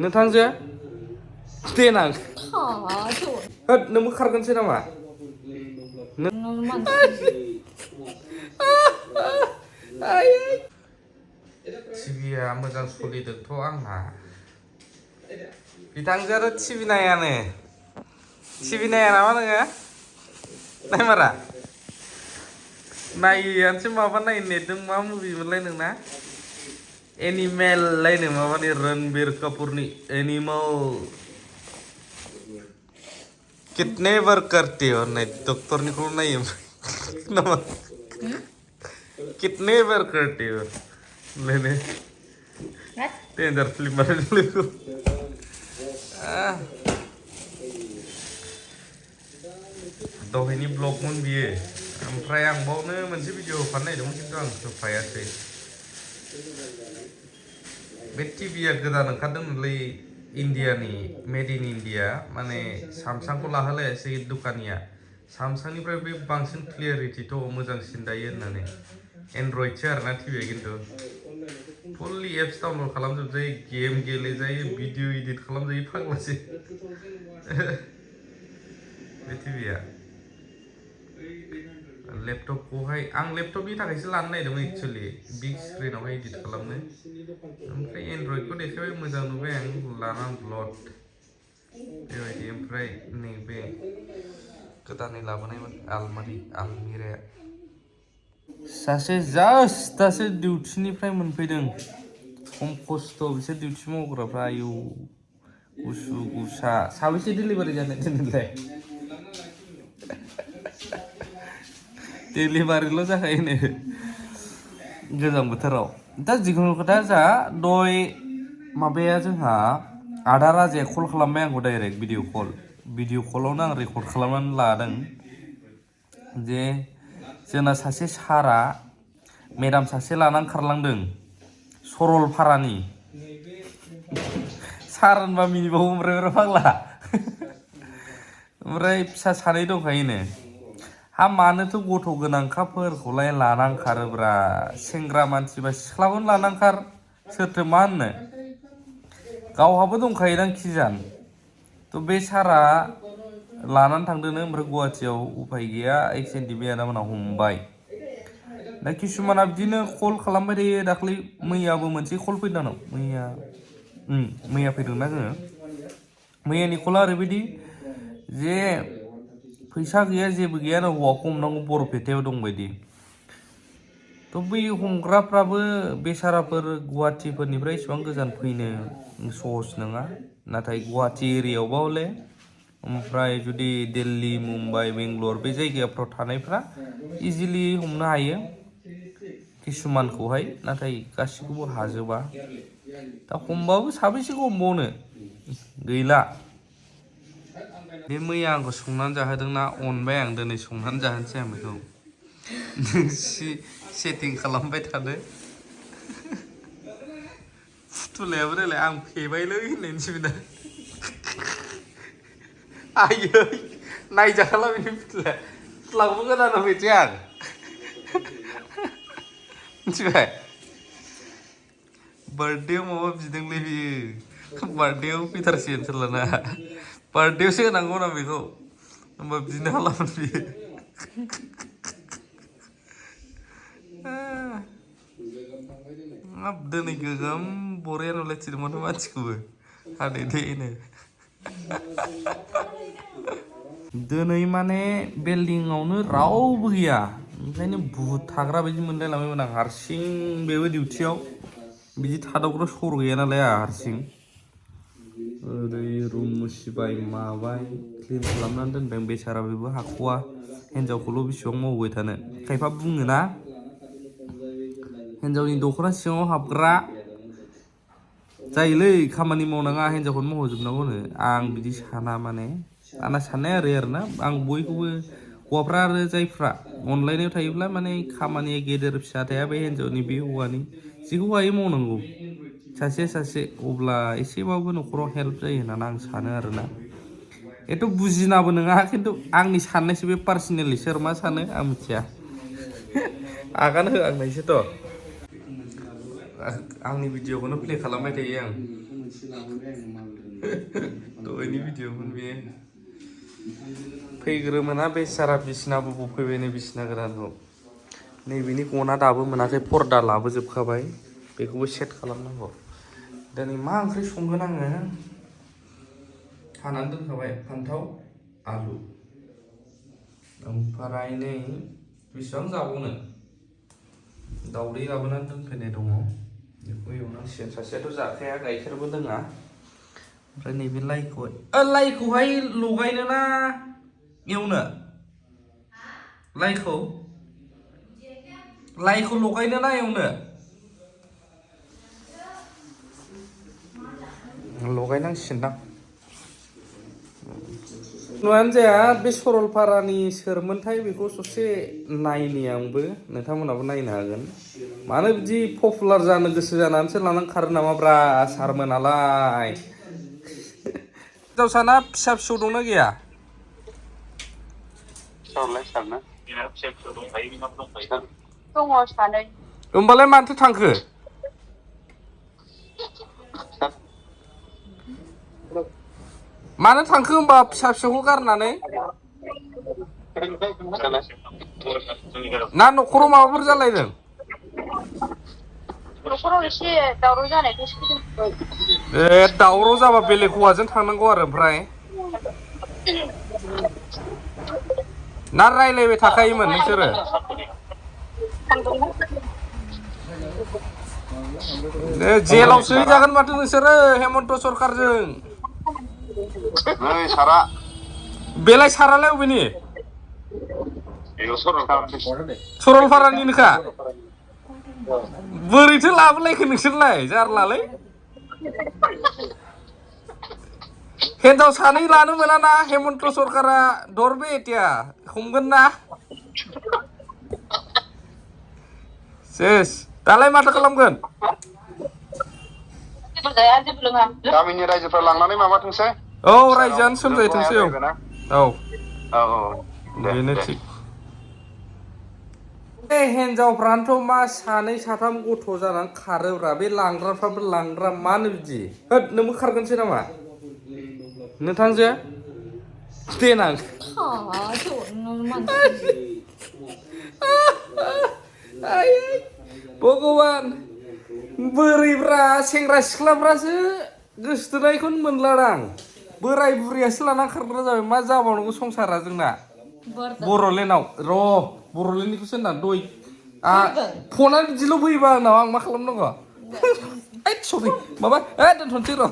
नोंथांजो देनां होद नोंबो खारगोनसै नामा टिभिया मोजां सलिदोंथ' आंना बिथांजो आरो टिभि नायानो टिभि नाया नामा नोङो नायमारा नायोआनोसै माबा नायनो नेटजों मा मुभि मोनलाय नोंना एनिमेल लायनो माबानि रणबीर कापुरनि एनिमल कितने बार करते हो होननाय डक्टरनिखौ नायो नामा कितने बार करते हो होनलायनो डेन्जार फिल्म बानायदों दहायनि ब्लगमोन बियो ओमफ्राय आं बावनो मोनसे भिडिअ होफानो नागिरदोंमोन खिन्थु आं होफायासै बे टिभिया गोदान ओंखारदोंमोनलै इन्डियानि मेड इन इन्डिया माने सामसांखौ लाहोलायासै दखानिया सामसांनिफ्राय बे बांसिन क्लियारिटिथ' मोजांसिन दायो होननानै एन्ड्रइडसो आरोना टिभिया खिन्थु फुललि एप्स डाउनलड खालामजोबजायो गेम गेलेजायो भिडिअ इडिट खालामजायो फाग्लासो बे टिभिया लेपटपखौहाय आं लेपटपनि थाखायसो लानो नागिरदोंमोन एक्सुवेलि बिग स्क्रिनावहाय इडिट खालामनो ओमफ्राय एन्ड्रइडखौ देखायबाय मोजां नुबाय आं लाना ब्लड बेबायदि ओमफ्राय नैबे गोदानै लाबोनायमोन आलमिराया सासे जास्ट दासो डिउटिनिफ्राय मोनफैदों खम खस्थ' बिसोर डिउटि मावग्राफ्रा आयौ गुसु गुसा साबेसे डिलिभारि जानाय दिनैलाय डिलिभारिल' जाखायोनो गोजां बोथोराव दा जिखुनु खोथा जा दय माबाया जोंहा आदा राजाया कल खालामबाय आंखौ डाइरेक्ट भिडिअ कलावनो आं रेकर्ड खालामनानै लादों जे जोंना सासे सारा मेडाम सासे लानानै खारलांदों सरलपारानि सार होनबा मिनिबावो ओमफ्राय फाग्ला ओमफ्राय फिसा सानै दंखायोनो हा मानोथ' गथ' गोनांखाफोरखौलाय लानांखारोब्रा सेंग्रा मानसिबा सिख्लाखौनो लानांखार सोरथो मा होननो गावहाबो दंखायोदां खिजान थ' बे सारा लानानै थांदोंनो ओमफ्राय गुवाहाटियाव उफाय गैया एक्सेन्टि बे आदामोना हमबाय दा किसुमाना बिदिनो कल खालामबाय थायो दाख्लै मैयाबो मोनसे कल फैदों आंनाव मैया फैदोंना जोङो मैयानि कला ओरैबायदि जे फैसा गैया जेबो गैया ना हौवाखौ हमनांगौ बरपेटायाव दंबायदि थ' बै हमग्राफ्राबो बेसाराफोर गुवाहाटिफोरनिफ्राय इसेबां गोजान फैनो सहस नङा नाथाय गुवाहाटि एरियायावबा हले ओमफ्राय जुदि दिल्ली मुम्बाइ बेंगलर बे जायगाफ्राव थानायफ्रा इजिलि हमनो हायो किसुमानखौहाय नाथाय गासिखौबो हाजोबा दा हमबाबो साबेसेखौ हमबावनो गैला बे मैया आंखौ संनानै जाहोदोंना अनबाय आं दिनै संनानै जाहोनोसै आं बेखौ सेटिं खालामबाय थादो फुथुलायाबो देलाय आं फेबायलै होननायनिसै बिना आयै नायजाखाला बेनि फुथुलाखौबो गोदाना फैसै आं मिथिबाय बार्थडेआव माबा बिदोंलै बियो बार्थडेआव फैथारसिगोन सोरलाना बार्थडेआवसो होनांगौ ना बेखौ होमबा बिदिनो हालामोन बियो हाब दिनै गोगोम बरिया नुलायथिदोंमोन मानसिखौबो हादै दैनो दिनै माने बिल्डिंआवनो रावबो गैया ओंखायनो भुत थाग्रा बायदि मोनलायलांबायमोन आं हारसिं बेबो डिउटियाव बिदि थादावग्रा सर गैया नालाय आंहा हारसिं ओरै रुम मुसिबाय माबाय क्लिन खालामनानै दोनदों बेसारा बेबो हाख'वा हिन्जावखौल' बेसेबां मावबाय थानो खायफा बुङोना हिन्जावनि दख'ना सिङाव हाबग्रा जायोलै खामानि मावनाङा हिन्जावखौनो मावहोजोबनांगौनो आं बिदि साना माने आंना साननाया ओरै आरोना आं बयखौबो हौवाफ्रा आरो जायफ्रा अनलायनायाव थायोब्ला माने खामानिया गेदेर फिसा थाया बे हिन्जावनि बे हौवानि जेखौ हायो मावनांगौ सासे अब्ला एसेबाबो न'खराव हेल्प जायो होननानै आं सानो आरोना एथ' बुजिनाबो नङा खिन्थु आंनि साननायसो बे पार्सनेलि सोर मा सानो आं मिथिया आगान हो आंनायसोथ' आंनि भिडिअखौनो प्ले खालामबाय थायो आं दहायनि भिडिअमोन बे फैग्रोमोना बेसारा बिसिना बुबु फैबाय नै बिसिना गोदानखौ नैबेनि गना दाबो मोनाखै पर्दा लाबोजोबखाबाय बेखौबो सेट खालामनांगौ दिनै मा ओंख्रि संगोन आङो हानानै दोनखाबाय फान्थाव आलु ओमफ्राय नै बेसेबां जाबावनो दावदै लाबोनानै दोनफैनाय दङ बेखौ एवनांसिगोन सासेयाथ' जाखाया गाइखेरबो लोङा ओमफ्राय नैबे लाइखौहाय लगायनो ना एवनो लाइखौ लगायनो ना एवनो लगायनांसिगोनदां नुवानो जाया बे सरलपारानि सोरमोनथाय बेखौ ससे नायनि आंबो नोंथांमोनाबो नायनो हागोन मानो बिदि पपुलार जानो गोसो जानानैसो लानानै खारो नामाब्रा सारमोनालाय हिनजावसाना फिसा फिसौ दंना गैया दङ सानै होमबालाय मानोथो थांखो मानो थांखो होमबा फिसा फिसौखौ गारनानै ना न'खराव माबाफोर जालायदों न'खराव एसे दावराव जानायखौ सोलोंबाय ए दावराव जाबा बेलेग हौवाजों थांनांगौ आरो ओमफ्राय ना रायलायबाय थाखायोमोन नोंसोरो जेलाव सोहैजागोन माथो नोंसोरो हेमन्त सरकारजों नै सारा बेलाय सारालाय अबेनि सरलपारानिनोखा बोरैथो लाबोलायखो नोंसोरलाय जारलालै हिनजाव सानै लानो मोना ना हेमन्त सरकारा दरबे एतिया हमगोन ना सेस दालाय माथो खालामगोन गामिनि रायजोफ्रा लांनानै माबाथोंसै औ रायजोआनो सोमजायथोंसै औ बेनो थिग बे हिनजावफ्रानोथ' मा सानै साथाम गथ' जानानै खारोब्रा बे लांग्राफ्राबो लांग्रा मानो बिदि होद नोंबो खारगोनसै नामा नोंथांजो देनां भगबान बोरैब्रा सेंग्रा सिख्लाफ्रासो गोसोथोनायखौनो मोनलादां बोराय बुरैयासो लाना खारग्रा जाबाय मा जाबावनांगौ संसारा जोंना बर'लेण्डआव बर'लेण्डनिखौसो होनदां दय फना बिदिल' फैयोबा आंनाव आं मा खालामनांगौ सरि माबा दोनथ'नोसै र'